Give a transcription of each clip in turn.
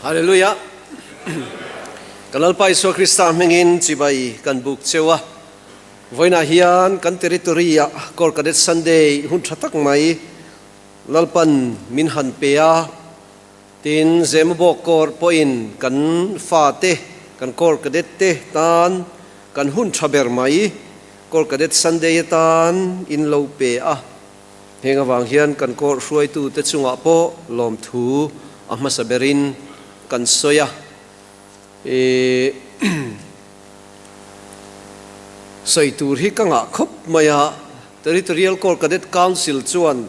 Hallelujah. Kan Lalpa Isua Krista hmingin chibai kan buk cheu a. Vawiinah hian kan territory-ah Corps Cadet Sunday hun tha tak mai Lalpan min han pe a. Tin, Zemabawk Corps pawhin kan fate, kan Corps Cadet te tan kan hun tha ber mai Corps Cadet Sunday atan in lo pe a. Heng avang hian kan court hruaitute chungah pawh lawmthu a hmasa berin kan sawi a. I sawi tur hi ka ngah khawp mai a, Territorial Corps Cadet Council chuan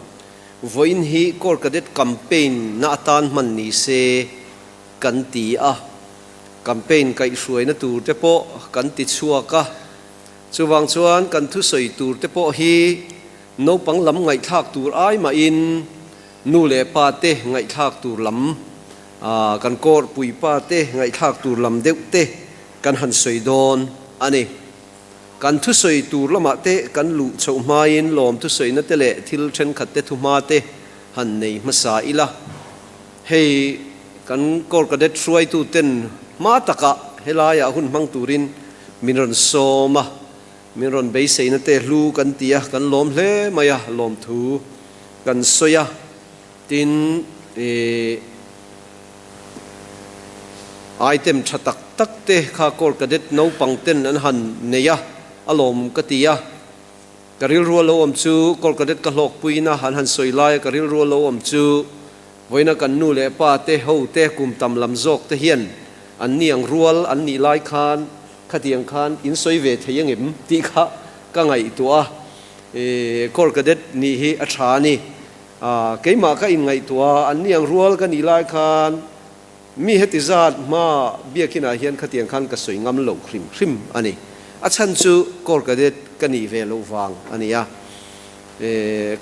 vawiin hi Corps Cadet Campaign na atan hman ni se kan ti a, campaign kaihhruaina tur te pawh kan ti chhuak a. Chuvang chuan kan thusawi tur te pawh hi naupang lam ngaihthlak tur ai mahin nu leh pa te ngaihthlak tur lam, kan kawr pui pa te ngaihthlak tur lam deuh te kan han sawi dawn a ni. Kan thusawi tur lamah te kan luh chhoh hmain lawm thusawina te leh thil thenkhat te thuhma te han nei hmasa ila. Hei kan Corps Cadet hruaitu ten hma takah helaiah hun hmang turin min rawn sawm a, min rawn beiseina te hlu kan ti a, kan lawm hle mai a, lawmthu kan sawi a, tin ih item tha tak tak te kha Corps Cadet naupang ten an han nei a, a lawm ka ti a. Ka rilru a lo awm chu Corps Cadet ka hlawkpuina an han sawi laia ka rilru a lo awm chu vawiina kan nu leh pa te ho te kum tam lam zawk te hian an ni ang rual an nih lai khan khatiang khan in sawi ve thei angem tih kha ka ngaihtuah a, Corps Cadet nih hi a tha a ni. Keimah ka inngaihtuah a, an ni ang rual ka nih lai khan Mi heti zat hma biakinah hian khatiang khan ka sawi ngam lo hrim hrim a ni. A chhan chu Corps Cadet ka nih ve loh vang a ni a.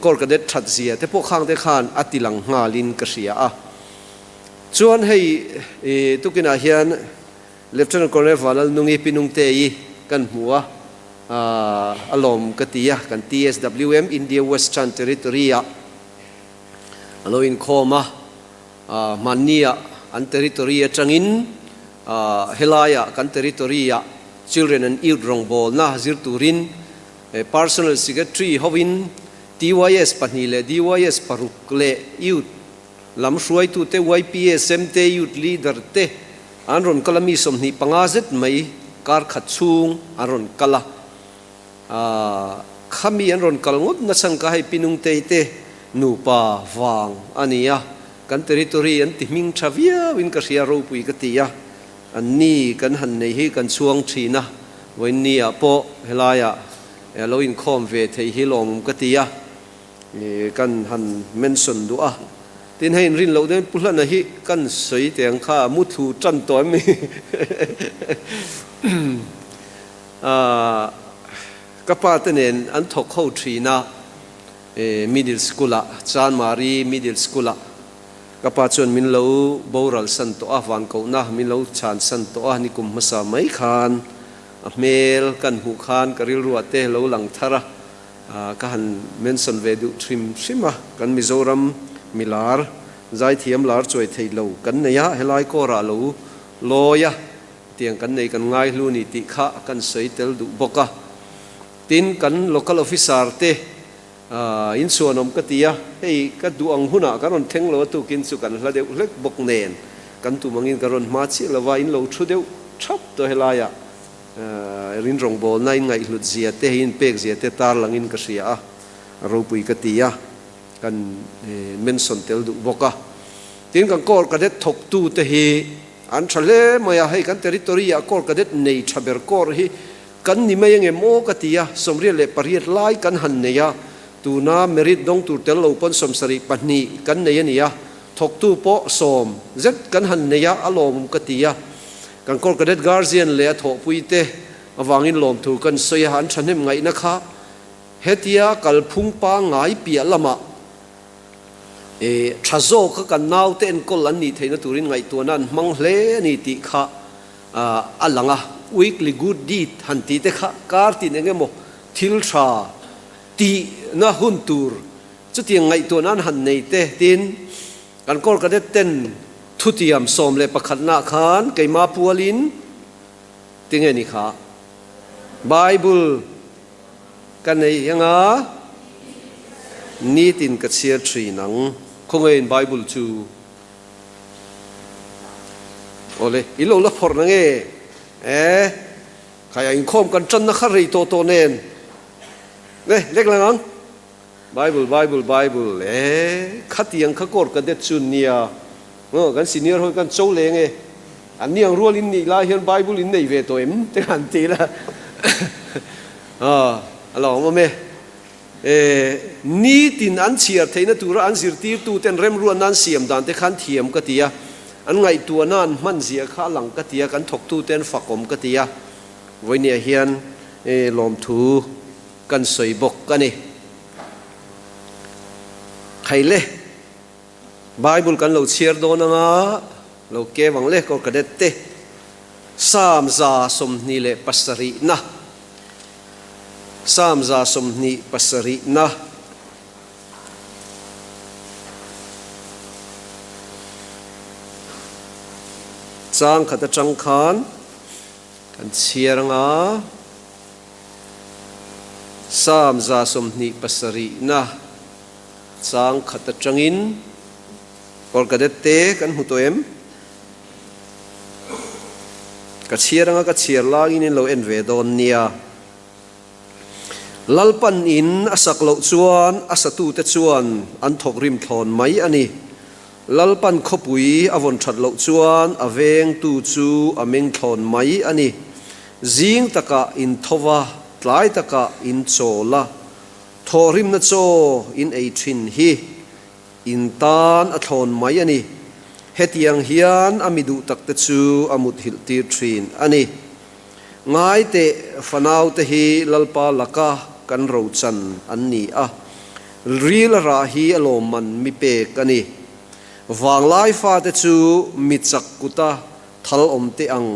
Corps Cadet that zia te pawh khang te khan a ti lang nghalin ka hria a. Chuan hei tukinah hian Lieutenant Colonel Vanlalnungi Pinungtei kan hmu a, a lawm ka ti a, kan TSWM India Western Territory-ah a lo inkhawm a. Hmannia an territory atangin helaia kan territory-ah Children and Youth rawngbawlna zir turin Personal Secretary hovin TYS pahnih leh DYS paruk leh Youth lam hruaitute YPSM te Youth Leader te an rawn kal a, mi 25 zet mai kar khat chhung an rawn kal a. Khami an rawn kal ngawt nachhan ka hei Pinungtei te nupa vang a ni a, kan territory an ti hming tha viau in ka hria ropui ka ti a, an ni kan han nei hi kan chhuang thin a, vawiin ni ah pawh helaiah lo inkhawm ve thei hi lawmawm ka ti a, kan han mention duh a, tin hei inrin loh deuhin Pu Hlana hi kan sawi teh ang kha muthlu tan tawh em ni? Ka pa te nen an thawk ho thin a, middle school ah, Chanmari middle school ah ka pa chuan min lo boral san tawh a, van kohna min lo chhan san tawh a, nikum hmasa mai khan a hmel kan hmuh khan ka rilruah te lo lang thar a, ka han mention ve duh hrim hrim a, kan Mizoram milar zaithiam lar chuai thei lo kan nei a, helai kawrah lo lawi a. Tiang kan nei kan ngai hlu ni tih kha kan sawi tel duh bawk a. Tin, kan local officer te in chhuanawm ka ti a, hei ka duh ang hunah kan rawn thleng lo a tukin chu kan hla deuh hlek bawk nen kan tum angin kan rawn hma chiah lo va, in lo thu deuh thap tawh helaiah rin rawngbawlna in ngaihhlut zia te hei in pek zia te tarlangin ka hria a, a ropui ka ti a, kan mention tel duh bawk a. Tin, kan Corps Cadet thawktute hi An tha hle mai a, hei kan territory ah Corps Cadet nei tha ber Corps hi kan ni mai ange maw ka ti a, 88 lai kan han nei a, tuna merit dawng tur tel lo pawn 72 kan nei a ni a, thawktu pawh sawm zet kan han nei a, a lawmawm ka ti a, kan Corps Cadet Guardian leh a thawhpui te avangin lawmthu kan sawi a, an thahnem ngaihna kha hetia kalphung pangngai piah lamah E, tha zawka kan naute enkawl an nih theihna turin ngaihtuahna an hmang hle a ni tih kha a lang a. Weekly good deed han tih te kha kar tin eng emaw thil tha tihna hun tur chutiang ngaihtuahna an han nei te tin kan Corps Cadet ten. Thutiam 11 naah khan keimah pualin tinge ni kha Bible ka nei anga nitin ka chhiar thin ang. Khawngaihin Bible chu awle i lo la phawrh na nge? E khai a inkhawm kan tanna kha rei tawh tawh nen e lek lang ang. Bible Bible Bible e khatiang kha kawr ka det chu nia aw kan senior ho kan cho leng e an niang rual in nih lai hian Bible in nei ve tawh em te han ti la a a lo awm e e nitin an chhiar theihna tura an zirtirtu ten remruatna an siam dan te khan thiam ka ti a an ngaihtuahna an hman zia kha a lang ka ti a kan thawktu te an fakawm ka ti a vawinia hian e lawmthu Kan sawi bawk a ni. Khaile, Bible kan lo chhiar dawn anga lo keu ang le kawr cadet te. Psalm 27 na Psalm 27 na Chang khat atang khan kan chhiar anga. Psalm 27 na chang khat atangin Kawr Cadet te kan hmu tawh em? Ka chhiar anga ka chhiar laiin in lo en ve dawn nia. Lalpan in a sak loh chuan a satute chuan an thawk rim thlawn mai a ni. Lalpan khawpui a vawn that loh chuan a vengtu chu a meng thlawn mai a ni. Zing takah in tho va, tlai takah in chawl a, thawhrimna chaw in ei thin hi in tan a thlawn mai a ni. Hetiang hian a mi duh takte chu a muthilh tir thin a ni. Ngai teh fanaute hi Lalpa laka kan rochan an ni a, ril a rah hi a lawmman mi pek a ni. Vanglai fate chu mi chak kuta thal awm teh ang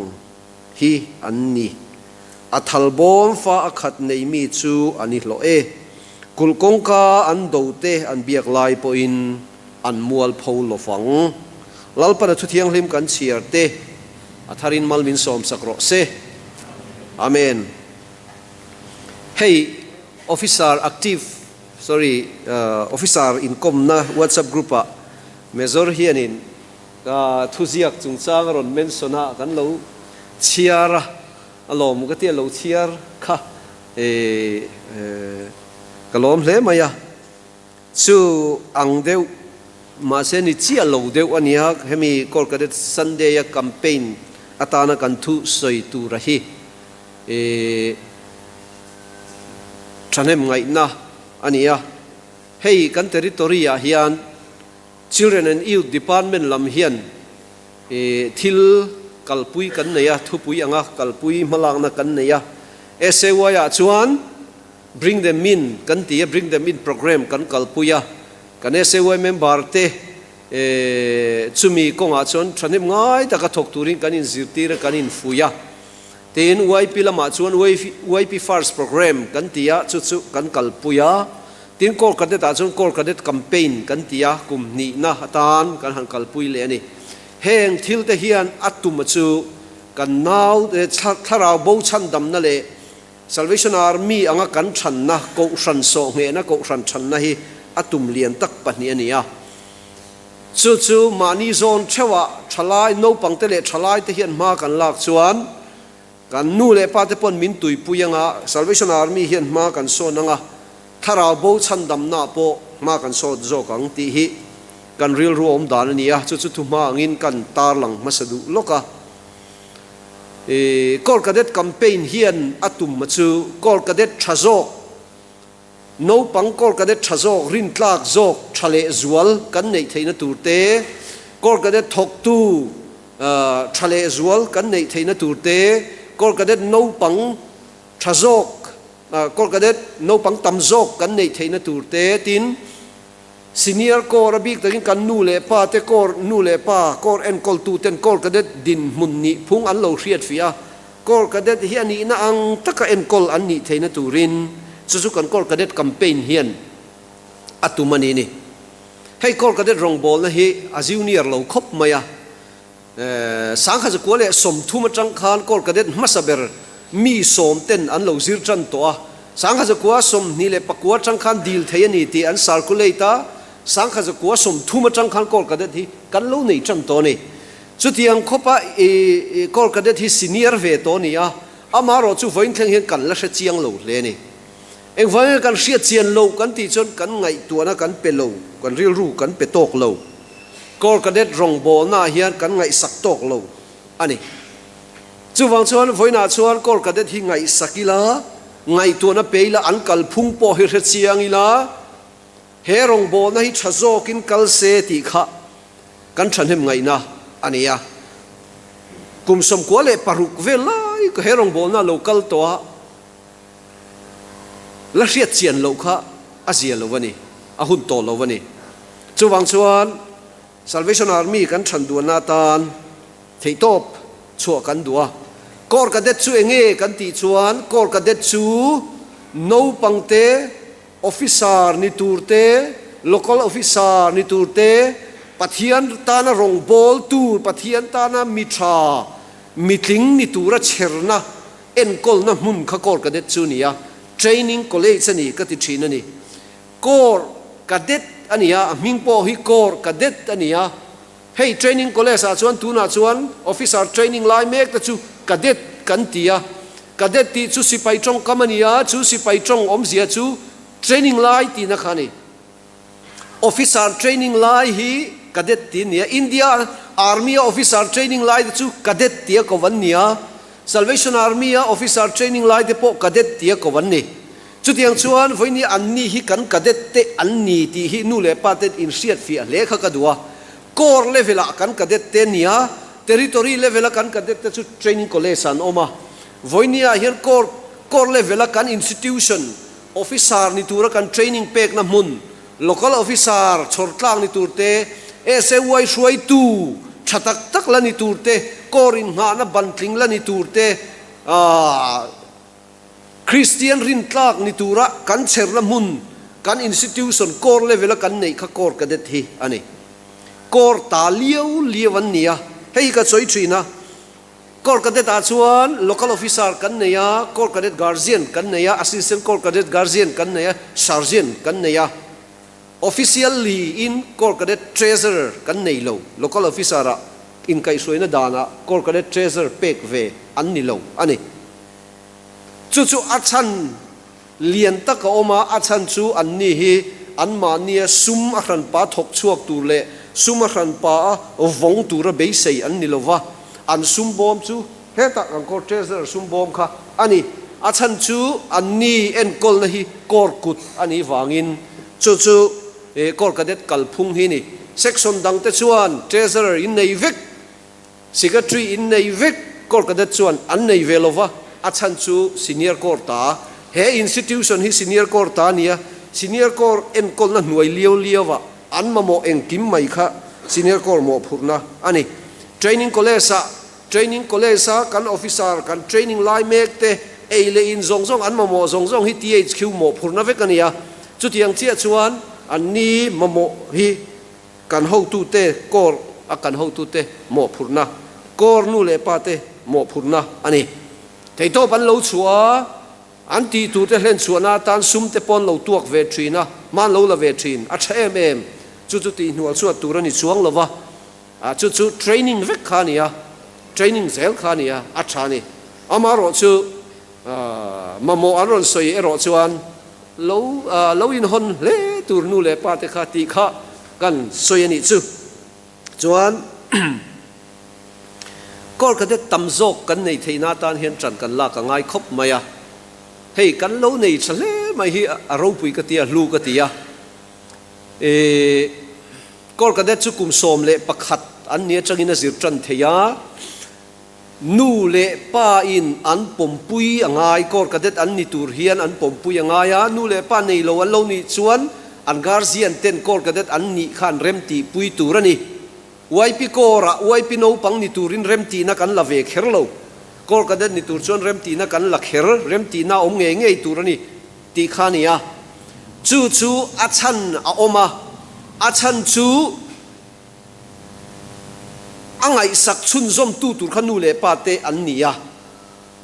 hi an ni. A thal bawm fa a khat nei mi chu an i hlawh e. Kulh kawngka an do te an biak lai pawhin an mual pho lo vang. Lalpana thu thianghlim kan chhiar te a tharin mal min sawm sak rawh se. Amen. Hei officer active sorry officer inkawmna whatsapp group ah Major hianin Ka thuziak chungchang a rawn mention a, kan lo chhiar a, a lawm ka ti a lo chhiar kha e ka lawm hle mai a, chu ang deuh mahse ni chiah lo deuh a nia, hemi Corps Cadet Sunday a campaign atana kan thu sawi tura hi e thahnem ngaihna a ni a, hei kan territory ah hian Children and Youth Department lam hian thil kalpui kan nei a, thupui anga kalpui hmalakna kan nei a. SAY ah chuan Bring Them In kan ti a, Bring Them In program kan kalpui a. Kan SAY member te chumi kawngah chuan thahnem ngai taka thawk turin kan inzirtir a, kan infui a. Tin, YP lamah chuan YP First program kan ti a, chu chu kan kalpui a. Tin, Corps Cadet ah chuan Corps Cadet Campaign kan ti a, kum hnihna atan kan han kalpui leh a ni. Heng thil te hian a tum a chu kan nau te thlarau bo chhandamna leh Salvation Army anga kan thanna, Kohhran sawhnghehna, Kohhran thanna hi a tum lian tak pahnih a ni a. Chu chu mahni zawn theuhah thalai, naupang te leh thalai te hian hma kan lak chuan Kan nu leh pa te pawn min tuipui anga, Salvation Army hian hma kan sawn anga, thlarau bo chhandamna pawh hma kan sawt zawk ang tih hi kan rilru awm dan a ni a, chu chu thu hma angin kan tarlang hmasa duh lawk a. I Corps Cadet Campaign hian a tum a chu Corps Cadet tha zawk, naupang Corps Cadet tha zawk, rintlak zawk, tha leh zual kan neih theihna tur te, Corps Cadet thawktu, Tha leh zual kan neih theihna tur te, Corps Cadet naupang tha zawk, Corps Cadet naupang tam zawk kan neih theihna tur te, tin, Senior Corps a bik takin kan nu leh pa te Corps nu leh pa, Corps enkawltu ten Corps Cadet dinhmun nih phung an lo hriat fih a, Corps Cadet hi a nihna ang taka enkawl an nih theihna turin chu chu kan Corps Cadet Campaign hian a tum a ni ni. Hei Corps Cadet rawngbawlna hi a junior lo khawp mai a. 1930 atang khan Corps Cadet hmasa ber mi sawm ten an lo zir tan tawh a, 1929 atang khan dil thei a ni tih an circulate a, 1930 atang khan Corps Cadet hi kan lo nei tan tawh a ni. Chutiang khawpa i Corps Cadet hi senior ve tawh a ni a, amaherawh chu vawiin thleng hian kan la hre chiang lo hle a ni. Engvangin kan hriat chian lo kan tih chuan kan ngaihtuahna kan pe lo, kan rilru kan pe tawk lo. Corps Cadet rawngbawlnaah hian kan ngaihsak tawk lo a ni. Chuvang chuan vawiinah chuan Corps Cadet hi ngaihsak ila, ngaihtuahna pe ila, an kalphung pawh hi hre chiang ila, he rawngbawlna hi tha zawkin kal se tih kha kan thahnem ngaihna a ni a. Kum 96 vel lai he rawngbawlna a lo kal tawh a. La hriat chian loh kha a zia lo a ni, a hun tawh lo a ni. Chuvang chuan Salvation Army kan chhan duanna atan theihtawp chhuah kan duh a. Corps Cadet chu enge kan tih chuan Corps Cadet chu naupangte, Officer ni tur te, Local Officer ni tur te, Pathian tana rawngbâwl tur, Pathian tana mi ṭha, mitling ni tura chherna Enkawlna hmun kha Corps Cadet chu a ni a, Training College a ni ka ti thin a ni. Corps Cadet a ni a, a hming pawh hi Corps Cadet a ni a. Hei Training College ah chuan tunah chuan Officer Training lai mek te chu Cadet kan ti a. Cadet tih chu sipai tawngkam a ni a, chu sipai tawng awmzia chu Training lai tihna kha a ni. Officer training lai hi cadet ti a ni a, India Army a officer training lai te chu cadet tia ko an ni a, Salvation Army a officer training lai te pawh cadet tia ko an ni. Chutiang chuan vawiini an ni hi kan cadet te an ni tih hi nu leh pa ten inhriat fiah hle kha ka duh a. Corps level ah kan cadet te a ni a, Territory level a kan cadet te chu training college ah an awm a. Vawiini ah hian Corps Corps level a kan institution Officer ni tura kan training pekna hmun, Local Officer chhawr tlak ni tur te, SAY hruaitu tha tak tak la ni tur te, Corps inngahna bantling la ni tur te, Kristian rintlak ni tura kan chherna hmun, kan institution Corps level a kan neih kha Corps Cadet hi a ni. Corps ta liau liau an ni a, hei hi ka sawi thin a. Corps Cadet ah chuan Local Officer kan nei a, Corps Cadet Guardian kan nei a, Assistant Corps Cadet Guardian kan nei a, Sergeant kan nei a. Officially in Corps Cadet Treasurer kan nei lo, Local Officer ah inkaihhruaina danah Corps Cadet Treasurer pek ve an ni lo a ni. Chu chu a chhan lian tak a awm a, a chhan chu an ni hi anmahnia sum a hranpa thawk chhuak tur leh sum a hranpa a vawng tura beisei an ni lo va, an sum bawm chu hetah kan Corps Treasurer sum bawm kha a ni. A chhan chu an ni enkawlna hi Corps kut a nih vangin chu chu Corps Cadet kalphung hi a ni. Section dangte chuan Treasurer in nei vek. Secretary in nei vek Corps Cadet chuan an nei ve lova, a chhan chu Senior Corps ta. He institution hi Senior Corps ta a nia, Senior Corps enkawlna hnuai liau liau ah an mamawh engkim mai kha Senior Corps mawhphurhna a ni. Training College ah Training College a kan officer kan training lai mek te ei leh in zawng zawng an mamawh zawng zawng hi THQ mawhphurhna vek a nia, chutiang chiah chuan an ni mamawh hi Kan hotute Corps a kan hotute mawhphurhna, Corps nu leh pa te mawhphurhna a ni. Theihtawp an lo chhuah a, an tih tur te hlen chhuahna atan sum te pawn lo tuak ve thin a, hma an lo la ve thin. A tha em em. Chu chu tihhnual chhuat tur a ni chuang lo va, chu chu training vek kha a ni a, training zel kha a ni a, a tha a ni. Amaherawh chu mamawh an rawn sawi erawh chuan Lo lo inhawn hle tur nu leh pa te kha tih kha kan sawi a nih chu. Chuan Corps Cadet tam zawk kan nei theihna atan hian ṭan kan lak a ngai khawp mai a. Hei kan lo nei ṭha hle mai hi a ropui ka ti a, hlu ka ti a. Corps Cadet chu kum 11 an ni aṭangin a zir ṭan thei a. Nu leh pa in an pawmpui a ngai, Corps Cadet an ni tur hian an pawmpui a ngai a, nu leh pa nei lo an lo nih chuan an guardian ten Corps Cadet an nih kha an remtihpui tur a ni. YP Corps ah YP naupang ni turin remtihna kan la ve kher lo. Corps Cadet ni tur chuan remtihna kan la kher, remtihna a awm ngei ngei tur a ni tih kha a ni a. Chu chu a chhan a awm a, a chhan chu. A ngaihsak chhunzawmtu tur kha nu leh pa te an ni a,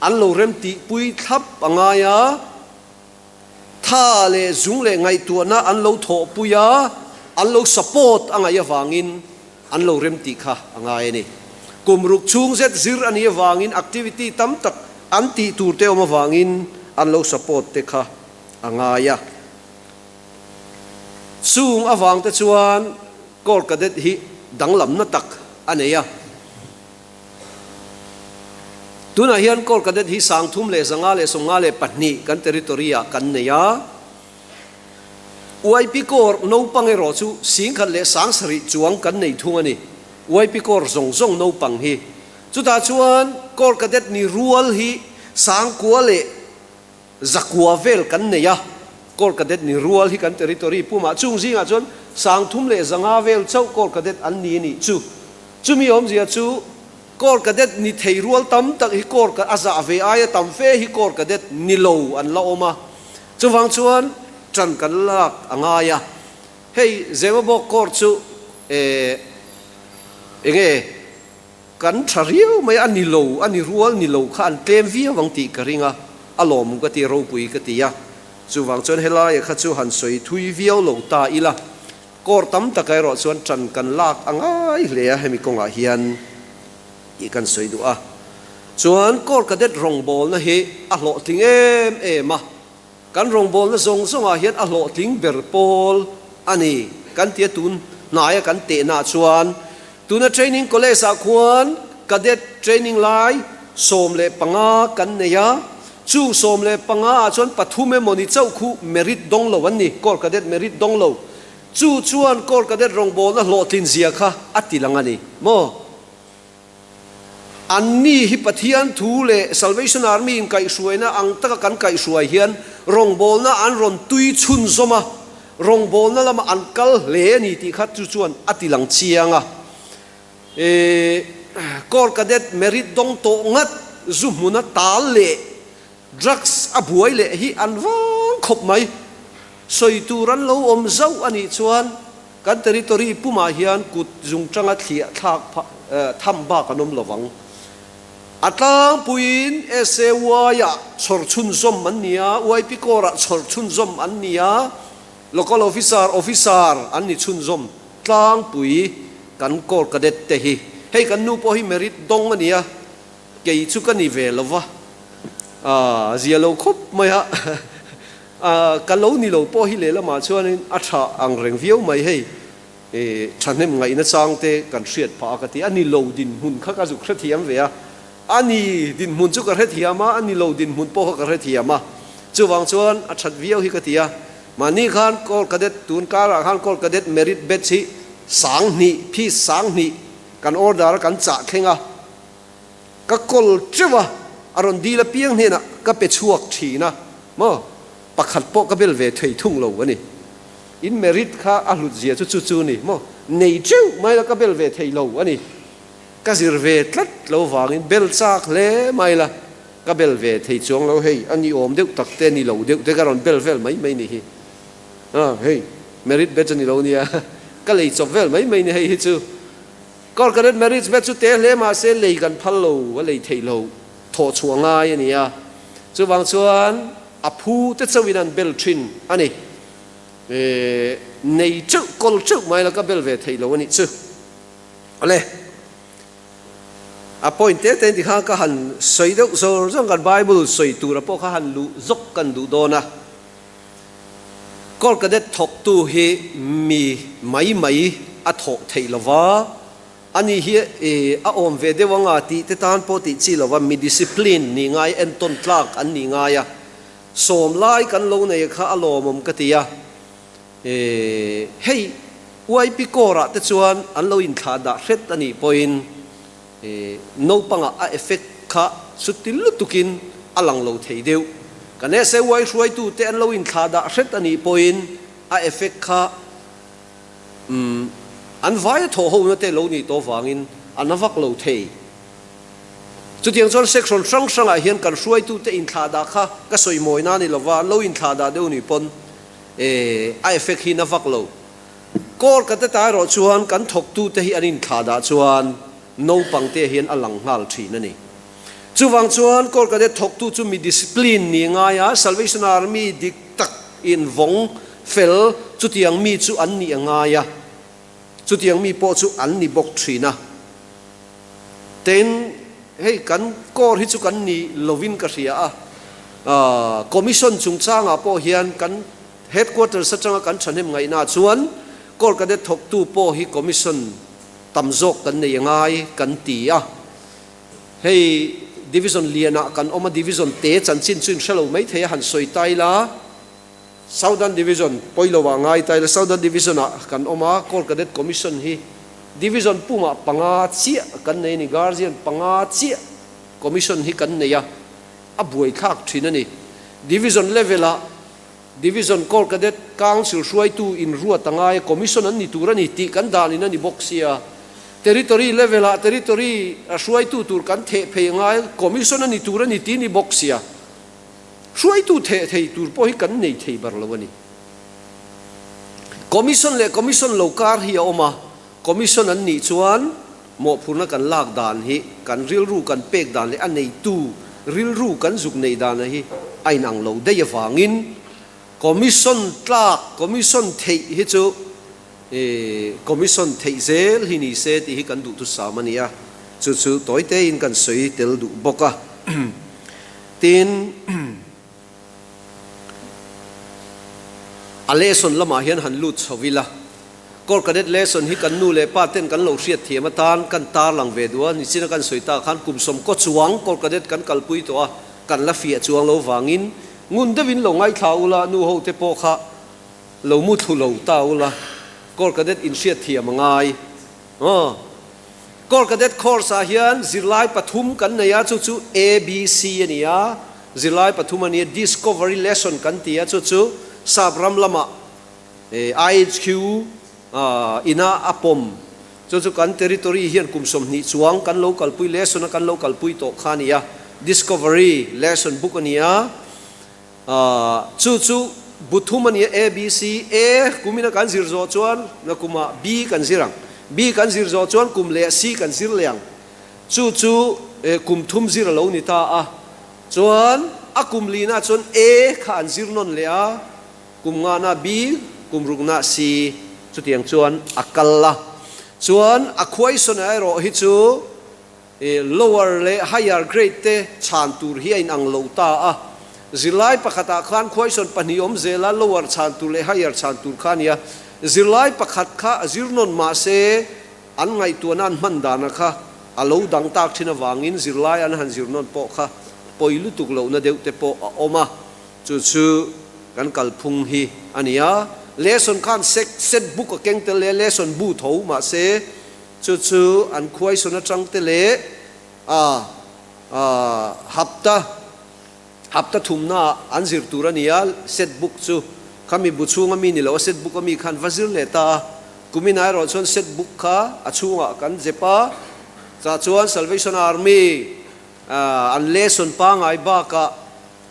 an lo remtihpui thlap a ngai a, tha leh zung leh ngaihtuahna an lo thawhpui a, an lo support a ngaih avangin an lo remtih kha a ngai a ni. Kum ruk chhung zet zir a nih avangin activity tam tak an tih tur te awm avangin an lo support te kha a ngai a. Chung avang te chuan Corps Cadet hi danglamna tak a nei a. Tunah hian Corps Cadet hi 3554 kan territory ah kan nei a. YP Corps naupang erawh chu 17,000 chuang kan nei thung a ni. YP Corps zawng zawng naupang hi. Chutah chuan Corps Cadet ni rual hi 9,000 leh 900 vel kan nei a, Corps Cadet ni rual hi kan territory pumah chung zingah chuan 3,500 vel chauh Corps Cadet an ni a nih chu. Chumi awmzia chu Corps Cadet ni thei rual tam tak hi Corps a zah ve aia tam fe hi Corps Cadet ni lo an la awm a, chuvang chuan ṭan kan lak a ngai a. Hei Zemabawk Corps chu eh enge Kan tha riau mai a ni lo, a ni rual ni lo kha an tlem viau ang tih ka ring a, a lawm ka ti, ropui ka ti a. Chuvang chuan helaia kha chu han sawi thui viau lo ta ila, kawr tam taka erawh chuan tan kan lak a ngai hle a hemi kawngah hian tih kan sawi duh a. Chuan Corps Cadet rawngbawlna hi a hlawhtling em em a, Kan rawngbawlna zawng zawngah hian a hlawhtling ber pawl a ni kan ti a, tun hnaia kan tehnaah chuan tuna training college ah khuan cadet training lai 15 kan nei a, chung 15 ah chuan pathum emaw ni chauh khu merit dawng lo an ni, corps cadet merit dawng lo, chu chuan corps cadet rawngbawlna hlawhtlin zia kha a ti lang a ni maw? Anni hi Pathian thu leh Salvation Army in kaihhruaina ang taka kan kaihhruai hian rawngbawlna an rawn tui chhunzawm a, rawngbawlna lamah an kal hle a ni tih kha chu chuan a ti lang chiang a. E, Corps Cadet merit dawng tawh ngat zu hmuna tal leh drugs a buai leh hi an vang khawp mai. Sawi tur an lo awm zauh a nih chuan Kan territory pumah hian kut zungtanga thliah thlak tham bak an awm lo vang. A tlangpuiin SAY-ah chhawr chhunzawm an ni a, YP Corps-ah chhawr chhunzawm an ni a, Local Officer, Officer an ni chhunzawm tlangpui kan Corps Cadet te hi. Hei kan nu pawh hi merit dawng a ni a, kei chu ka ni ve lo va, a zia lo khawp mai a. A, ka lo ni lo pawh hi lehlamah chuanin a tha ang reng viau mai hei, e, thahnem ngaihna chang te kan hriat phah a ka ti. A ni lo dinhmun kha ka zuk hrethiam ve a, a ni dinhmun chu ka hrethiam a, a ni lo dinhmun pawh kha ka hrethiam a, chuvang chuan a that viau hi ka ti a. Mahni khan Corps Cadet, tun karah khan Corps Cadet Merit Badge hi 2000, piece 2000 kan order a kan chah thleng a, Ka kawl teuh a, a rawn dil apiang hnenah ka pe chhuak thin a, maw? Pakhat pawh ka bel ve thei thung lo a ni. In merit kha a hlut zia chu chu chu ni, maw? Nei teuh mai la ka bel ve thei lo a ni. Ka zir ve tlat lo vangin bel chak hle mai la ka bel ve thei chuang lo, hei a ni awm deuh tak te ni lo deuh te ka rawn bel vel mai mai ni hi. A, hei merit batch a ni lo nia, ka lei chawp vel mai mai ni hei hi chu. Corps Cadet Marriage vet chu te hle mahse lei kan phal lo, a lei theih lo, thawh chhuah ngai a ni a. Chuvang chuan a phu te chauhin an bel thin a ni. E, nei teuh, kawl teuh mai la ka bel ve theih lo a nih chu. Awle, a point te te tikhan ka han sawi deuh zawr zawng kan Bible sawi tura pawh kha han luh zawk kan duh dawn a. Corps Cadet thawktu hi mi mai mai a thawh theih lo va, ani hi a awm ve deuh anga tih te tan pawh tih chi lo va, mi discipline nih ngai, entawn tlak an nih ngai a, sawm lai kan lo nei kha a lawmawm ka ti a, hei YP Corps ah te chuan an lo inthlah dah hret a nih pawhin Naupangah a effect kha chuti lutukin a lang lo thei deuh. Kan SAY hruaitute an lo inthlahdah hret a nih pawhin a effect kha umm an vaia thawh hona te lo nih tawh vangin a na vak lo thei. Chutiang chuan section hrang hrangah hian kan hruaitute inthlahdah kha ka sawi mawi na ni lova, an lo inthlahdah deuh nih pawn a effect hi na vak lo. Kawr ka te ta erawh chuan kan thawktute hi an inthlahdah chuan. Naupang te hian a lang nghal thin a ni. Chuvang chuan Corps Cadet thawktu chu mi discipline ni ngai a, Salvation Army dik tak in vawng fel chutiang mi chu an nih a ngai a, chutiang mi pawh chu an ni bawk thin a. Tin, hei kan Corps hi chu kan ni lovin ka hria a, Commission chungchangah pawh hian kan Headquarters atanga kan thahnem ngaihna chuan Corps Cadet thawktu pawh hi Commission tam zawk kan nei a ngai kan ti a, hei Division lianah kan awm a, Division te chanchin chu in hre lo mai thei a, han sawi ta ila, Southern Division pawilo ah ngai ta ila, Southern Division ah kan awm a, Corps Cadet Commission hi Division pumah panga chiah kan nei a ni, Guardian panga chiah Commission hi kan nei a, a buaithlak thin a ni. Division level ah Division Corps Cadet Council hruaitu in ruat a ngai a, Commission an ni tur a ni tih kan dan in a ni bawk sia. Territory level ah Territory a hruaitu tur kan theh phei a ngai a, Commission a ni tur a ni tih ni bawk sia. Hruaitu theh thei tur pawh hi kan nei thei ber lo a ni. Commission leh Commission lo kar hi a awm a, Commission an nih chuan mawhphurhna kan lak dan hi kan rilru kan pek dan leh a neitu rilru kan zuk neih dan hi a inang lo daih avangin Commission tlak, Commission theih hi chu Commission theih zel hi ni se tih hi kan duhthusam a ni a, chu chu tawi tein kan sawi tel duh bawk a. Tin, A lesson lamah hian han lut chho ila, Corps Cadet lesson hi kan nu leh pa ten kan lo hriat thiam atan kan tarlang ve duh a, nichina kan sawi tak khan kum sawmkaw chuang Corps Cadet kan kalpui tawh a, kan la fiah chuang lo vangin ngun deuhin lo ngaithla ula, nu ho te pawh kha lo mu thlu lo ta ula, Corps Cadet inhriat thiam a ngai. Aw. Corps Cadet Course ah hian zirlai pathum kan nei a, chu chu ABC a ni a, zirlai pathum a ni a, Discovery Lesson kan ti a, chu chu sap ram lamah IHQ ina a pawm, chu chu kan territory hian kum 20 chuang kan lo kalpui lesson a kan lo kalpui tawh kha a ni a, Discovery Lesson book a ni a. Chu chu bu thum a ni a, A, B, C, A kumina kan zir zawh chuan na kumah B kan zir ang, B kan zir zawh chuan kum leh C kan zir leh ang. Chu chu kum thum zir a lo ni ta a, chuan a kum lina chuan A kha an zir nawn leh a, kum ngana B, kum rukna C, chutiang chuan a kal a. Chuan a khuaisawn erawh hi chu Lower leh higher grade te chhan tur hi a inang lo ta a. Zirlai pakhatah khan khuaisawn pahnih awm zel a, lower chhan tur leh higher chhan tur kha a nia. Zirlai pakhat kha a zir nawn mah se an ngaihtuahna an hman dana kha a lo dang tak thin avangin zirlai an han zir nawn pawh kha pawi lutuk lohna deuh te pawh a awm a. Chu chu kan kalphung hi a nia. Lesson khan set book a keng tel leh lesson bu tho mah se, Chu chu an khuaisawn atang te leh a hapta hapta thumna ah an zir tur a ni a, set book chu khami bu chhunga mi ni lo a, set book a mi khan va zir leh ta a, kumin ah erawh chuan set book kha a chhungah kan zep a, chah chuan Salvation Army an lesson pangai bakah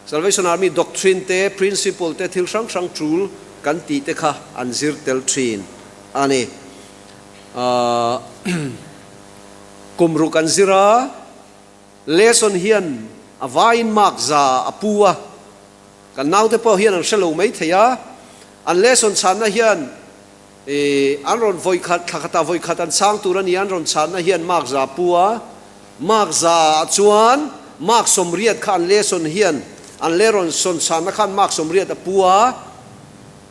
Salvation Army doctrine te, principle te, thil hrang hrang tul kan tih te kha an zir tel thin a ni. Kum ruk an zir a, lesson hian a vaiin mark za a pu a, kan naute pawh hian an hre lo mai thei a, an lesson chhanna hian an rawn vawi khat, thla khatah vawi khat an chhang tur a ni, an rawn chhanna hian mark za a pu a, mark za ah chuan mark 80 kha an lesson hian an le rawn sawn chhanna khan mark 80 a pu a,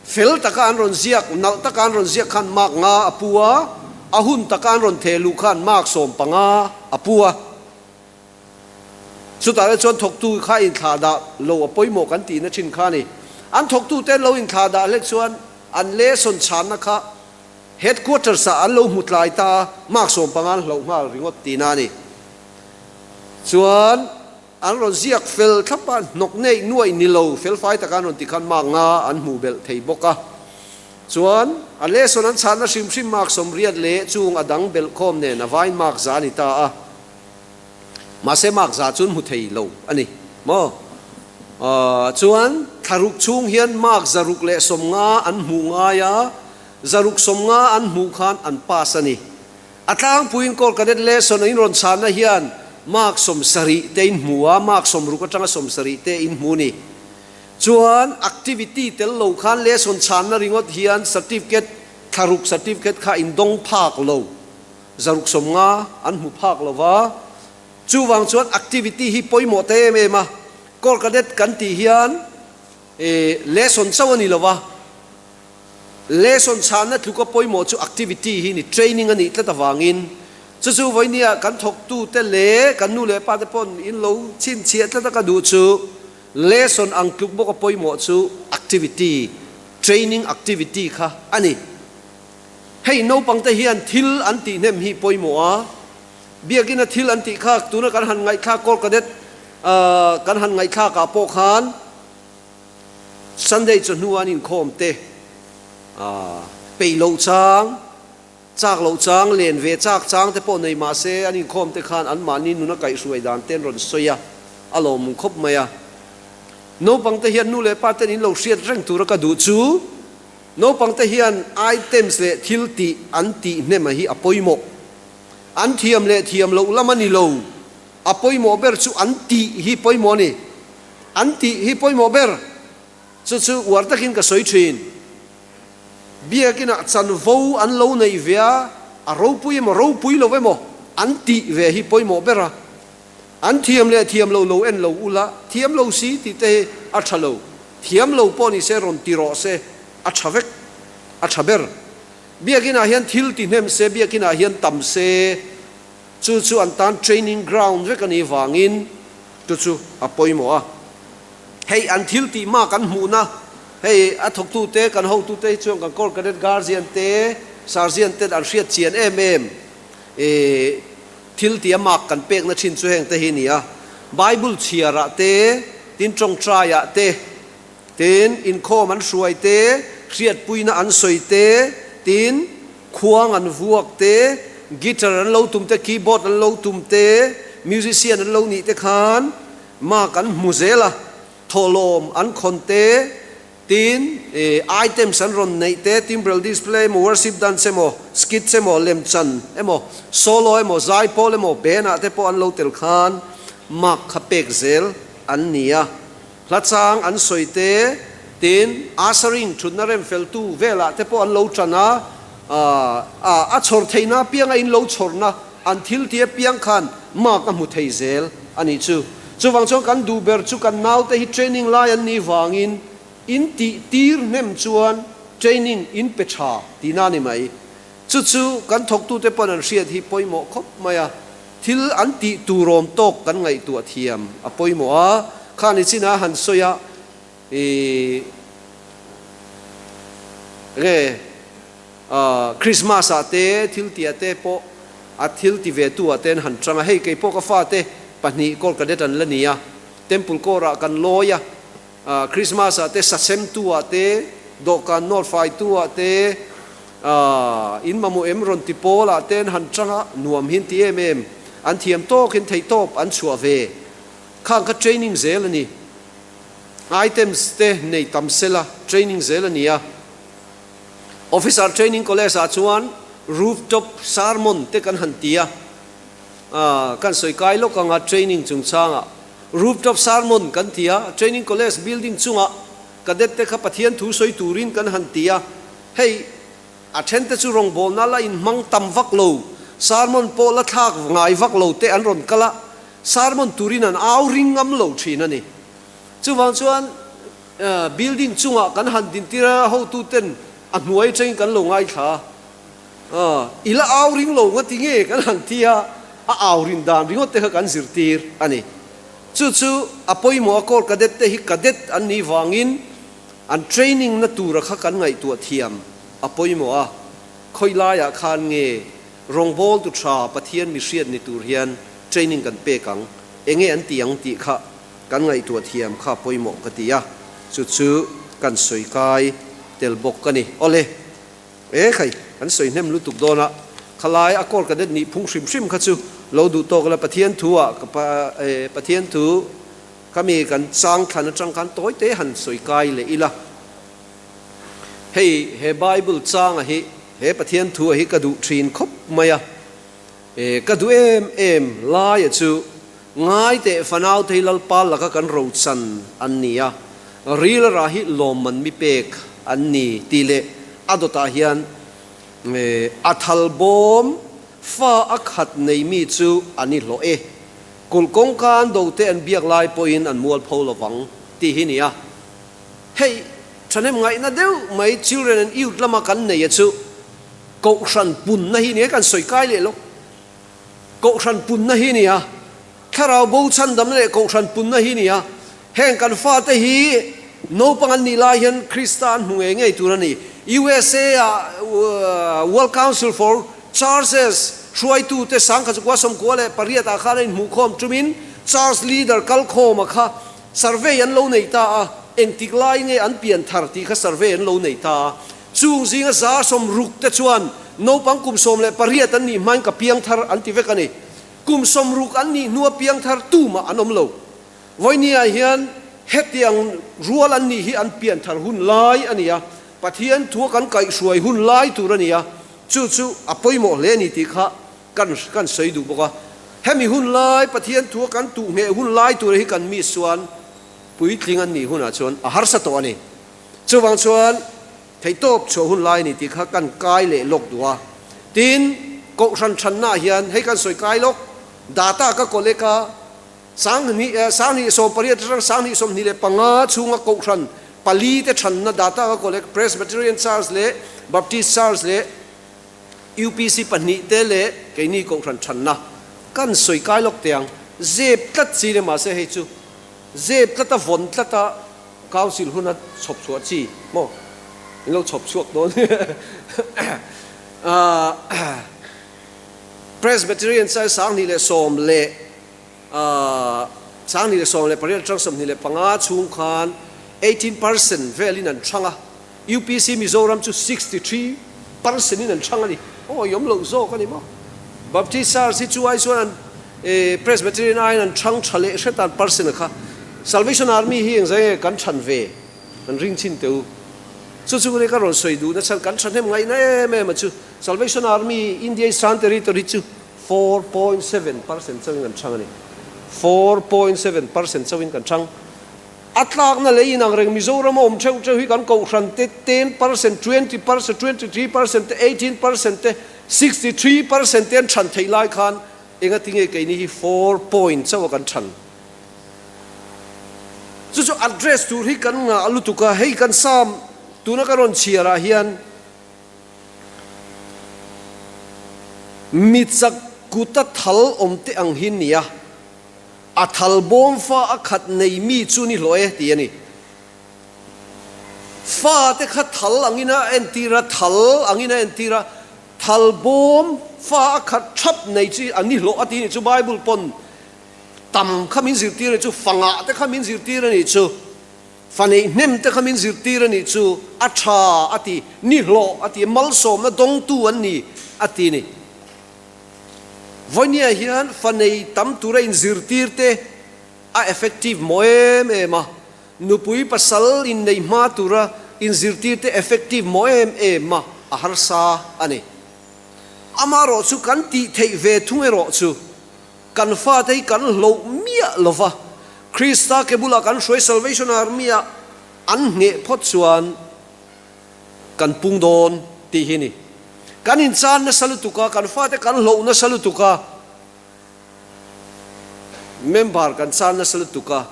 Fel taka an rawn ziak, nalh taka an rawn ziak khan mark nga a pu a, a hun taka an rawn theh luh khan mark 15 a pu a. Chutah te chuan thawktu kha inthlah dah lo a pawimawh kan tihna thin kha a ni. An thawktute an lo inthlah dah hlek chuan an lesson chhanna kha headquarters ah an lo hmu tlai ta a, mark 15 an hloh nghal ringawt tihna a ni. Chuan. An rawn ziak fel thlap a, hnawk neih nuaih ni lo felfai taka an rawn ti khan mark nga an hmuh belh thei bawk a. Chuan, a lesson an chhanna hrim hrim mark 80 leh chung a dang belh khawm nen a vain mark za a ni ta a. Mahse mark za chu an hmu thei lo a ni maw? Chuan, thlaruk chhung hian mark 150 an hmuh ngai a, 150 an hmuh khan an pass a ni. A tlangpuiin Corps Cadet lesson a inrawn chhanna hian mark 70 te in hmu a, mark 60 atanga 70 te in hmu ni. Chuan activity tel lo khan lesson chhanna ringawt hian certificate, thlaruk certificate kha in dawng phak lo, 150 an hmu phak lo va. Chuvang chuan activity hi pawimawh ta em em a, Corps Cadet kan tih hian lesson chauh a ni lo va, Lesson chhanna tluka pawimawh chu activity hi ni, training a nih tlat avangin chu chu vawinia kan thawktute leh kan nu leh pate pawn in lo chhinchhiah tlat a ka duh chu lesson ang tluk bawka pawimawh chu activity, training activity kha a ni. Hei naupangte hian thil an tih hnem hi pawimawh a, biakina thil an tih kha tuna kan han ngaihthlak Corps Cadet kan han ngaihthlakah pawh khan, Sunday chawhnu an inkhawm te peih loh chang, chak loh chang, len ve chak chang te pawh nei mah se an inkhawm te khan anmahni nuna kaihhruai dan te an rawn sawi a, a lawmawm khawp mai a. Naupang te hian nu leh pa ten in lo hriat reng tura ka duh chu naupang te hian items leh thil tih an tih hnem a hi a pawimawh. An thiam leh thiam loh lam a ni lo, a pawimawh ber chu an tih hi pawimawh a ni. An tih hi pawimawh ber chu chu uar takin ka sawi thin. Biakinah chanvo an lo nei ve a, a ropui emaw ropui lo emaw an tih ve hi pawimawh ber a. An thiam leh thiam lo lo en lo ula, thiam lo si tih te hi a tha lo. Thiam lo pawh ni se rawn ti rawh se, a tha vek, a tha ber. Biakinah hian thil ti hnem se, biakinah hian tam se, Chu chu an tan training ground vek a nih vangin chu chu a pawimawh a. Hei an thil tih mak an hmuhna, hei a thawktute kan hotute hi chuan kan Corps Cadet Guardian te, Sergeant ten an hriat chian em em i thil tih a mak kan pekna thin chu heng te hi a ni a. Bible chhiarah te, tin tawngtaiah te, tin inkhawm an hruai te, hriatpuina an sawi te, tin Khuang an vuak te, guitar an lo tum te, keyboard an lo tum te, musician an lo nih te khan mark an hmu zel a, thawhlawm an khawn te, tin items an rawn neih te, timbrel display emaw, worship dance emaw, skits emaw, lemchan emaw, solo emaw, zaipawl emaw, band ah te pawh an lo tel khan mark kha pek zel an ni a. Hla chang an sawi te, tin ushering thutna rem feltu velah te pawh an lo tan a, a chhawr theihna apianga in lo chhawrna an thil ti apiang khan mark a hmu thei zel a nih chu. Chuvang chuan kan duh ber chu kan naute hi training lai an nih vangin in tih tir hnem chuan training in pe tha tihna a ni mai. Chu chu kan thawktute pawn an hriat hi pawimawh khawp mai a, thil an tih turawm tawk kan ngaihtuah thiam a pawimawh a, khani chinah han sawi a, ih nge Christmas ah te thil tih ah te pawh a thil ti ve tu ah te an han chang a, hei kei pawh ka fate pahnih Corps Cadet an la ni a, Temple Corps ah kan lawi a. Christmas ah te sasem tu ah te, dawhkan nawt fai tu ah te, in mamawh em rawn ti pawl ah te an han tang a, nuam hi an ti em em. An thiam tawk in theih tawp an chhuah ve. Khang kha training zel a ni. Items te nei tam sela training zel a ni a. Officer Training College ah chuan rooftop sermon te kan han ti a. Kan sawi kai lawk anga training chungchangah Rooftop sermon kan ti a, Training College building chungah cadet te kha Pathian thu sawi turin kan han ti a, hei a then te chu rawngbawlna la inhmang tam vak lo, sermon pawh la thlak ngai vak lo te an rawn kal a, sermon turin an au ring ngam lo thin a ni. Chuvang chuan building chungah kan han dintir a, hotu ten a hnuai atangin kan lo ngaithla a, I la au ring lo nga ti nge kan han ti a, a au rin dan ringawt te kha kan zirtir a ni. Chu chu a pawimawh a Corps Cadet te hi cadet an nih vangin an training na tura kha kan ngaihtuah thiam a pawimawh a, khawi laiah khan nge rawngbawl tu tha Pathian mi hriat ni tur hian training kan pek ang, enge an ti ang tih kha kan ngaihtuah thiam kha pawimawh ka ti a, chu chu kan sawi kai tel bawk a ni. Awle. E khai, kan sawi hnem lutuk dawn a, khalai a Corps Cadet nih phung hrim hrim kha chu lo duh tawk la, Pathian thu ah ka pa e Pathian thu khami kan chang thlan atang khan tawi te han sawi kai leh ila. Hei he Bible changa hi he Pathian thu a hi ka duh thin khawp mai a. Ka duh em em laia chu ngai teh fanau te hi Lalpa laka kan rochan an ni a, ril a rah hi lawmman mi pek an ni tih leh a dawtah hian a thal bawm fa a khat nei mi chu an i hlawh e, kulh kawngka an do te an biak lai pawhin an mualpho lovang tih hi ni a. Hei thahnem ngaihna deuh mai Children and Youth lama kan nei a chu Kohhran punna hi nia kan sawi kai leh lo. Kohhran punna hi nia, thlarau bo chhandamna leh kohhran punna hi nia. Heng kan fate hi naupang an nih lai hian Krista an hmu ngei ngei tur a ni. USA ah World Council for Churches hruaitute sangkha chukua 98 ah khan a inhmuhkhawm tumin Church leader kalkhawma kha survey an lo nei ta a, engtik lai nge an pian thar tih kha survey an lo nei ta a. Chung zinga 60 te chuan naupang kum 18 an nih hmain ka piang thar an ti vek a ni. Kum 60 an nih hnua piang thar tumah an awm lo. Vawinia hian hetiang rual an nih hi an pian thar hun lai a ni a, Pathian thua kan kaihhruai hun lai tur a ni a, chu chu a pawimawh hle a ni tih kha kan kan sawi duh bawk a. Hemi hun lai Pathian thua kan tuh ngheh hun lai tur hi kan miss chuan puitling an nih hunah chuan a harsa tawh a ni. Chuvang chuan theihtawp chhuah hun lai a ni tih kha kan kai leh lawk duh a. Tin, Kohhran thannaah hian hei kan sawi kai lawk, data ka collect a, 2018 atang 2025 chhunga Kohhran pali te thanna data ka collect, Presbyterian Church leh Baptist Church leh UPC pahnih te leh keini Kohhran thanna kan sawi kai lawk teh ang. Zep tlat chi le mahse hei chu zep tlat a vawn tlat a, Council huna chhawp chhuah chi maw? In lo chhawp chhuak dawn Presbyterian chuan 2010 leh 2018 atang 25 chhung khan 18% velin an chhang a, UPC Mizoram chu 63% in an chhang a ni. Aw i awm loh zawk a ni maw? Baptist Church hi chu ai chuan an Presbyterian aiin an chhang tha leh hret an percent a kha. Salvation Army hi engzai nge kan chhan ve an ring chin teh u. Chu chu ka rawn sawi duh na chhan kan thahnem ngaihna em em a chu Salvation Army India Eastern Territory chu 4.7% chauhin kan chhang a ni. 4.7% chauhin kan chhang. A tlakna lei inang reng Mizoram a awm theuh theuh hi kan kohhran te 10%, 20%, 23% te, 18% te, 63% te an chhan theih lai khan engati nge keini hi four point chauh a kan chhan. Chu chu address tur hi kan ngah lutuk a, hei kan Psalm tuna ka rawn chhiar ah hian mi chak kuta thal awm te ang hi nia. A thal bawm fa a khat nei mi chu ni hlawh e tih a ni. Fa te kha thal angin a entir a, thal angin a entir a, thal bawm fa a khat thap nei chu a ni hlawh a tih a ni chu Bible pawn tam kha min zirtir a ni chu, fa ngah te kha min zirtir a ni chu, fa neih hnem te kha min zirtir a ni chu, a tha a ti, ni hlawh a ti, malsawmna dawngtu an ni a ti a ni. Vawinia hian fa nei tam tura inzirtir te a effective maw em em a, nupui pasal innei hma tura inzirtir te effective maw em em a, a harsa a ni. Amaherawh chu kan tih theih ve thung erawh chu kan fate hi kan hloh miah lova, Krista ke bulah kan hruai Salvation Army-ah an ngheh phawt chuan, Kan pung dawn tih hi ni. Kan inchan nasa lutuk a, kan fate kan hloh nasa lutuk a, member kan chan nasa lutuk a,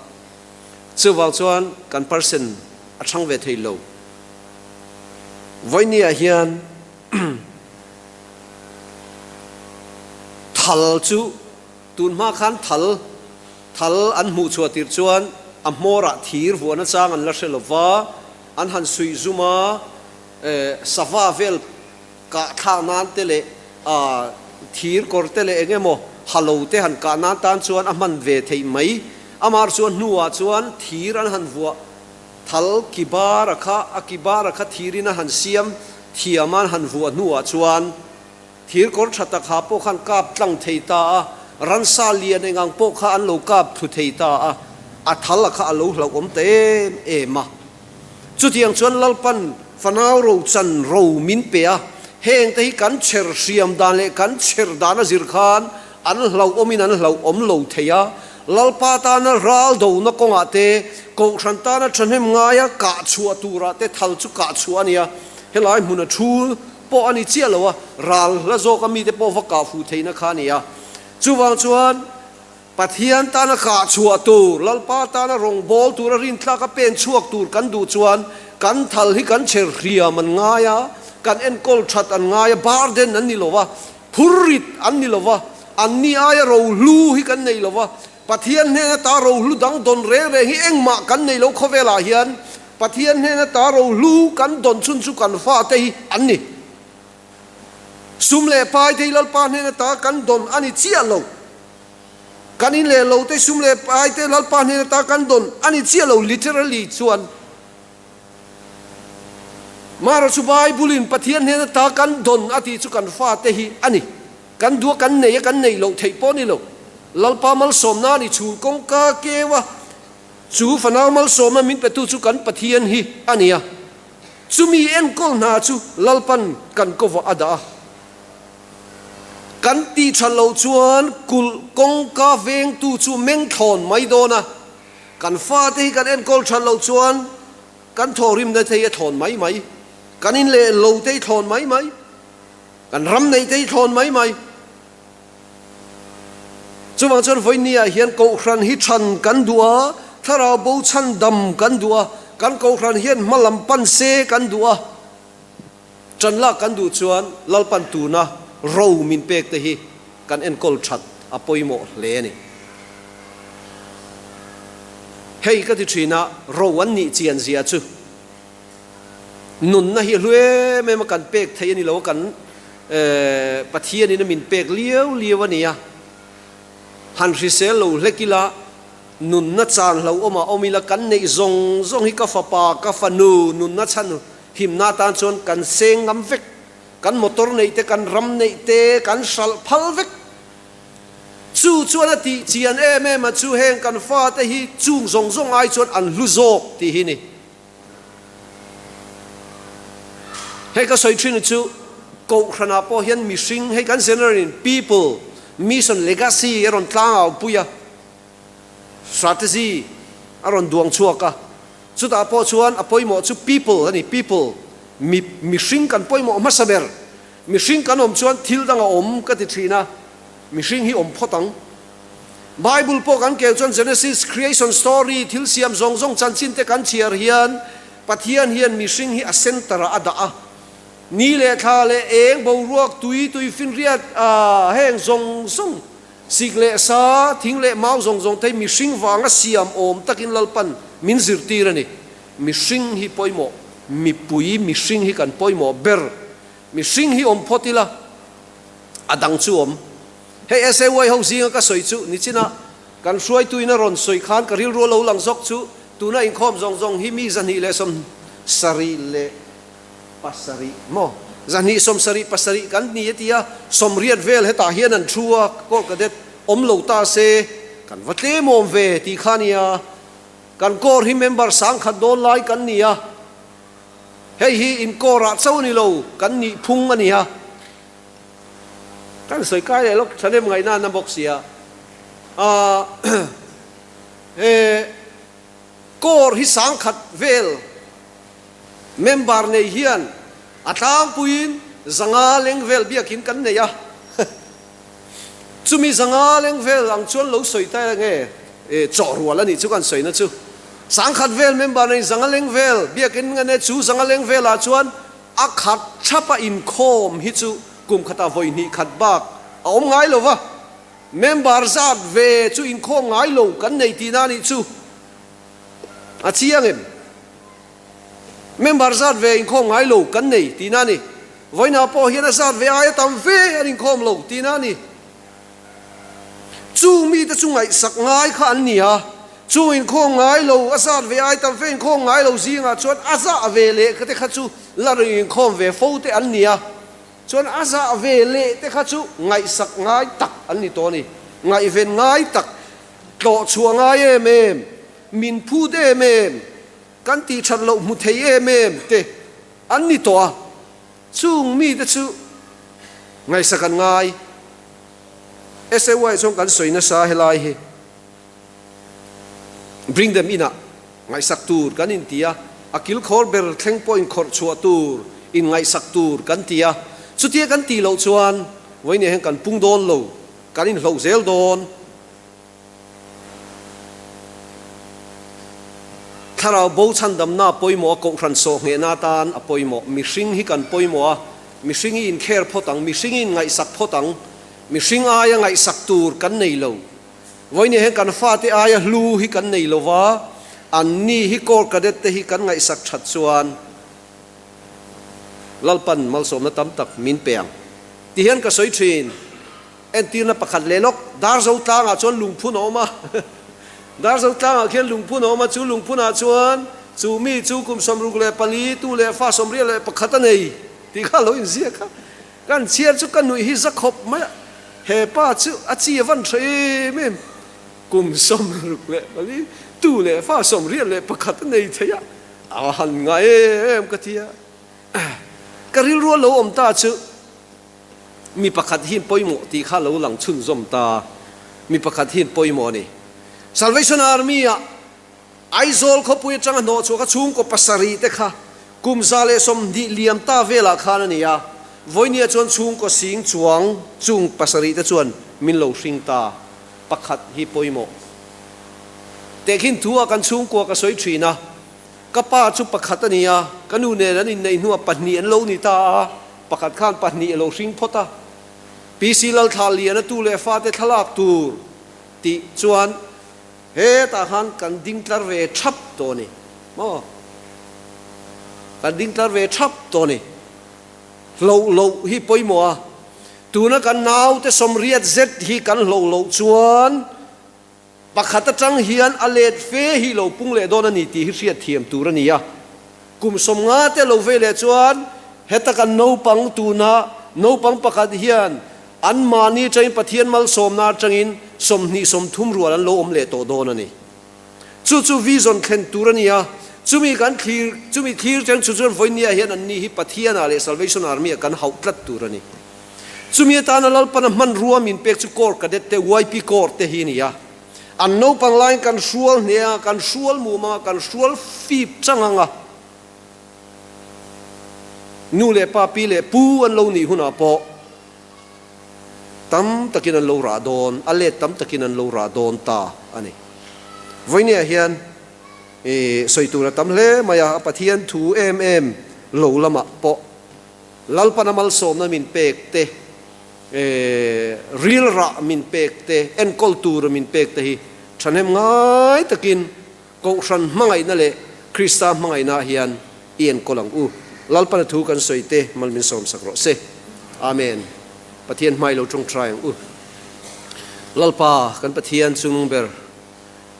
chuvang chuan kan percent a chhang ve thei lo. Vawinia hian thal chu tun hma khan thal thal an hmuh chhuah tir chuan a hmawrah thir vuahna chang an la hre lova, An han suih zum a, sava vel kah thlak nan te leh thir kawr te leh eng emaw halo te han kah nan tan chuan a hman ve theih mai. Amar chuan hnuah chuan thir an han vuah thal ki bar a kha, a ki bar a kha thirin a han siam thiam a an han vuah hnuah chuan thir kawr tha tak ha pawh khan kap tlang thei ta a, ransa lian eng ang pawh kha an lo kap thlu thei ta a, a thal a kha a lo hlauhawm ta em em a. Chutiang chuan Lalpan fanau ro chan ro min pe a, Heng te hi kan chher hriam dan leh kan chher dan a zir khan an hlauhawmin an hlauhawm lo thei a. Lalpa tana ral dona kawngah te, Kohhran tana thahnem ngaia kah chhuah turah te thal chu kah chhuah a ni a. Helai hmuna thu pawh a ni chiah lo a, ral hla zawka mite pawh va kah fuh theihna kha a ni a. Chuvang chuan Pathian tana kah chhuah tur, Lalpa tana rawngbâwl tura rintlaka pen chhuak tur kan duh chuan kan thal hi kan chher hriam an ngai a, kan enkawl that an ngai a, burden an ni lo va, phurrit an ni lo va, anni aia rohlu hi kan nei lo va, Pathian hnena ta rohlu dang dawn reng reng hi engmah kan nei lo khawvelah hian Pathian hnena ta rohlu kan dawn chhun chu kan fate hi an ni. Sum leh pai te hi Lalpa hnena ta kan dawn a ni chiah lo. Kan in leh lo te sum leh pai te Lalpa hnena ta kan dawn a ni chiah lo literally chuan. Mara chu Bible in Pathian hnena ta kan dawn a tih chu kan fate hi a ni. Kan dua kan nei a kan neih loh theih pawh a ni lo. Lalpa malsawmna a ni chhul kawngka keu a, chu fanau malsawmna min petu chu kan Pathian hi a ni a. Chumi enkawl hna chu Lalpan kan kawvah a dah a. Kan tih that loh chuan kulh kawngka vengtu chu meng thlawn mai dawn a, kan fate hi kan enkawl that loh chuan kan thawhrimna te hi a thlawn mai mai, kan in leh lo te hi thlawn mai mai, kan ram neih te hi thlawn mai mai. Chuvang chuan vawinia hian Kohhran hi chhan kan duh a, thlarau bo chhan dam kan duh a, kan Kohhran hian hma lam pan se kan duh a, ṭan lak kan duh chuan Lalpan tuna ro min pek te hi kan enkawl ṭhat a pawimawh hle a ni. Hei ka ti ṭhin a, ro an nih chian zia chu Nunna hi a hlu em em a, kan pek theih a ni lo a, kan Pathianin a min pek liau liau a ni a. Han hrisel lo hlek ila, nunna chan hlauhawm ah awm ila, kan neih zawng zawng hi ka fapa, ka fanu nunna chhan himna atan chuan kan seng ngam vek. Kan motor neih te, kan ram neih te, kan hralh phal vek. Chu chuan a tih chian em em a chu heng kan fate hi chung zawng zawng ai chuan an hlu zawk tih hi ni. Hei ka sawi thin chu Kohhranah pawh hian mihring hei kan general in people mission legacy a rawn tlang au pui a, strategy a rawn duang chhuak a, chutah pawh chuan a pawimawh chu people a ni, people mi mihring kan pawimawh hmasa ber, mihring kan awm chuan thil dang a awm ka ti thin a, mihring hi awm phawt ang. Bible pawh kan keu chuan Genesis, creation story, thil siam zawng zawng chanchin te kan chhiar hian Pathian hian mihring hi a center ah a dah a. Ni leh thla leh eng, boruak, tui, tuifinriat, ah heng zawng zawng, sik leh sa, thing leh mau zawng zawng te hi mihring vanga siam awm takin Lalpan min zirtir a ni. Mihring hi pawimawh, mipui mihring hi kan pawimawh ber. Mihring hi awm phawt ila a dang chu awm. Hei SAY ho zinga ka sawi chu nichina kan hruaituin a rawn sawi khan ka rilru a lo lang zawk chu tuna inkhawm zawng zawng hi mi 277 maw 277 kan ni a ti a, 80 vel hetah hian an thu a, Corps Cadet awm lo ta se kan va tlem awm ve tih kha nia, kan Corps hi member 1000 dawn lai kan ni a, hei hi in Corps-ah chauh a ni lo kan nih phung a ni a. Kan sawi kai leh lawk thahnem ngaihna na bawk sia. Ahh he Corps hi 1000 vel member nei hian a tlangpuiin 500 leng vel biakin kan nei a. Chumi 500 leng vel ang chuan lo sawi ta nge chawh rual a nih chu kan sawina chu. 1000 vel member nei 500 leng vel biakin nge ne chu 500 leng velah chuan A khat thap a inkhawm hi chu kum khatah vawi hnih khat bak a awm ngai lo va, member zat ve chu inkhawm ngai lo kan nei tihna a nih chu a chiang em? Member zat ve inkhawm ngai lo kan nei tihna a ni. Vawiinah pawh hian a zat ve aia tam ve an inkhawm lo tihna a ni. Chung mite chu ngaihsak ngai kha an ni a, chung inkhawm ngai lo, a zat ve ai tam fe inkhawm ngai lo zingah chuan a zah ve leh te kha chu la ring inkhawm ve fo te an ni a, chuan a zah ve leh te kha chu ngaihsak ngai tak an ni tawh a ni. Ngaihven ngai tak, tlawh chhuah ngai em em, min phut em em, kan tih that loh hmu thei em em te an ni tawh a. Chung mite chu ngaihsak an ngai. SAY chuan kan sawi nasa helai hi bring them in ah ngaihsak tur kan inti a, a kilkhawr ber thleng pawh inkhawrh chhuah tur in ngaihsak tur kan ti a, chutia kan tih loh chuan vawiin hian kan pung dawn lo, kan inhloh zel dawn. Thlarau bo chhandamna a pawimawh a, kohhran sawhnghehna atan a pawimawh. Mihring hi kan pawimawh a, mihring hi inkher phawt ang, mihring hi inngaihsak phawt ang. Mihring aia ngaihsak tur kan nei lo. Vawiin hian kan fate aia hlu hi kan nei lo va, anni hi Corps Cadet te hi kan ngaihsak that chuan Lalpan malsawmna tam tak min pe ang. Tihian ka sawi thin. Entirna pakhat leh lawk, Darzo tlangah chuan lungphun a awm a. Darzo tlangah khian lungphun a awm a, chu lungphunah chuan chu mi chu kum 64 tu leh fa 81 a nei tih kha a lo inziak a. Kan chhiar chu ka nuih hi za khawp mai a, he pa chu a chi a van tha em em, kum 64 tu leh fa 81 a nei thei a, a han ngah em em ka ti a. Ka rilru a lo awm ta chu. Mi pakhat hian pawimawh tih kha lo lang chhunzawm ta. Mi pakhat hian pawimawh a ni. Salvation Army-ah Aizawl khawpui atanga hnawh chhuah kha chhungkaw pasarih te kha kum 120 liam ta velah khan a ni a. Vawinia chuan chhungkaw sing chuang chung pasarih te chuan min lo hring ta. Pakhat hi pawimawh. Tehkhin thu ah kan chhungkua ka sawi thin a. Ka pa chu pakhat a ni a, ka nu nen an inneih hnuah pahnih an lo ni ta a, pakhat khan pahnih a lo hring phawt a. PC Lalthla Liana tu leh fate thlalak tur tih chuan hetah khan kan ding tlar ve thap tawh a ni maw? Kan ding tlar ve thap tawh a ni. Hloh loh hi pawimawh a, tuna kan naute 80 zet hi kan hloh loh chuan, Pakhat atang hian a let fe hi lo pung leh dawn a ni tih hi hriat thiam tur a ni a. Kum 50 te lo vei leh chuan heta kan naupang tuna naupang pakhat hian anmahni atangin Pathian malsawmna atangin 20 30 rual an lo awm leh tawh dawn a ni. Chu chu vision thlen tur a ni a, chumi kan thlir chumi thlir cheng chu chuan vawinia hian anni hi Pathianah leh Salvation Army-ah kan hauh tlat tur a ni. Chumi atana Lalpana hmanrua min pek chu Corps Cadet te, YP Corps te hi a ni a. An naupang laiin kan hrual hneh a, kan hrual mum ang a, kan hrual fip chang ang a. Nu leh pa, pi leh pu an lo nih hunah pawh tam takin an lo rah dawn, a let tam takin an lo rah dawn ta a ni. Vawinia hian sawi tur a tam hle mai a, a Pathian thu em em lo lamah pawh Lalpana malsawmna min pek te, rilrah min pek te, enkawl tura min pek te hi thahnem ngai takin Kohhran hmangaihna leh Krista hmangaihnaah hian i enkawl ang u. Lalpana thu kan sawi te mal min sawmsak rawh se. Amen. Pathian hmai lo tawngtai ang u. Lalpa kan Pathian chungnung ber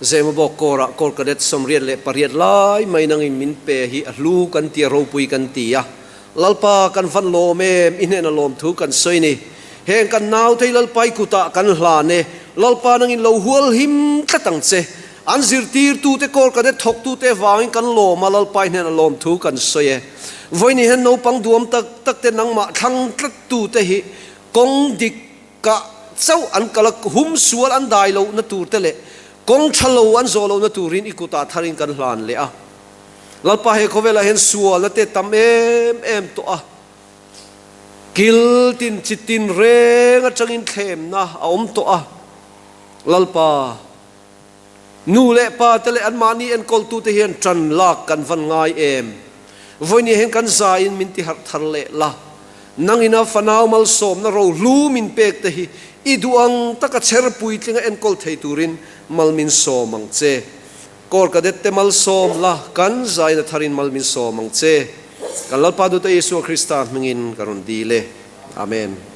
Zemabawk kawrah Corps Cadet 88 lai mai nangin min pe hi a hlu kan ti a, ropui kan ti a. Lalpa kan van lawm em, i hnena lawmthu kan sawi ni. Heng kan nautei Lalpa i kutah kan hlan e, Lalpa nangin lo hual him tlat ang che. An zirtirtute Corps Cadet thawktute vangin kan lawm a, Lalpa i hnena lawmthu kan sawi e. Vawiin hian naupang duam tak takte nangmah thlang tlattute hi kawng dik Kah chauh an kal a, hum sual an dai lohna tur te leh kawng tha lo an zawh lohna turin i kutah tharin kan hlan leh a. Lalpa he khawvelah hian sualna te tam em em tawh a, kil tin chi tin reng atangin thlemna a awm tawh a. Lalpa, nu leh pa te leh anmahni enkawltute hian tan lak kan van ngai em? Vawinia hian kan zaiin min ti harh thar leh la. Nangina fanau malsawmna rohlu min pek te hi i duh ang taka cher puitlinga enkawl thei turin mal min sawm ang che. Corps Cadet te malsawm la, kan zaina tharin mal min sawm ang che. Kan Lalpa Duhte Isua Krista hmingin ka rawn dil e. Amen.